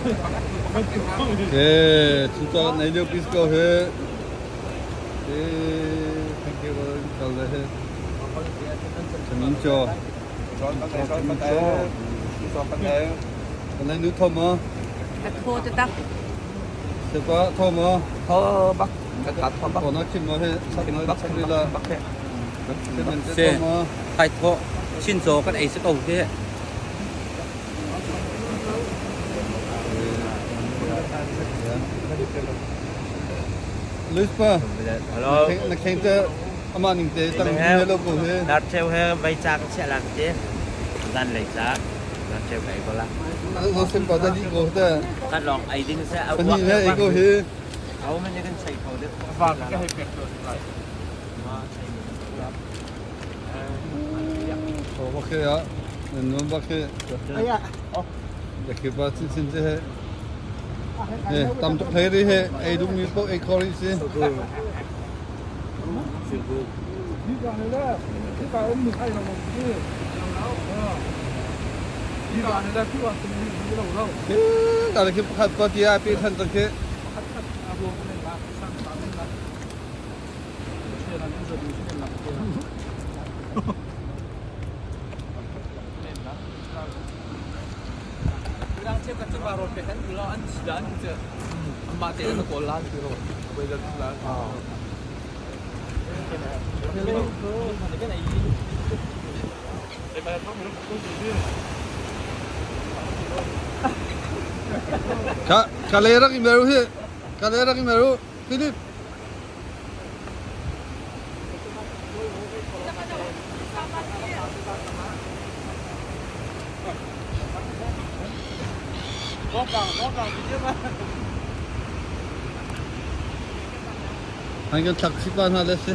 Okay, chu nei lio pis ko he. Thank you kal le he. Chamin cho. Chamin cho. Kan nei nu thom ma. Ka tho te tak. Se pa tho ma. Tho bak. Ka tho bak. Ko na chim ma he. Sak na bak sak la. Bak he. Se. Kai tho. Chin cho kan ei se ko he. Luis pa. Hello. Na kheng te ama ning te tang he lo ko he. Dar cheu he vai cha ka chia lang te. Zan lei cha. Dar cheu kai ko la. An ho sem pa da di ko te. Kan long ai ding se au Pani he ai ko he. Au man kan chai ko de. Fa ka he pek to lai. Tho bak he ya. Nan bak he. Aya. Yakhi pa chin chin che he. He tam tuk thei ri he ei dum mi po ei kho ri si. Ta khi pakhat pa tia pi than ta khi. Ka ka le rak i meru hi. Ka le rak i meru. Philip. An kan thlak chih pa hna le si.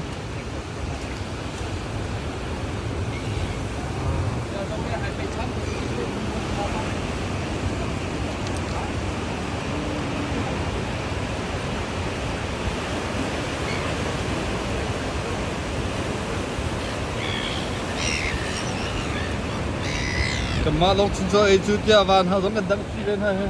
Kanmah lawng chuncaw ei cu tiah van ha zong kan dangh chih ve hna hi.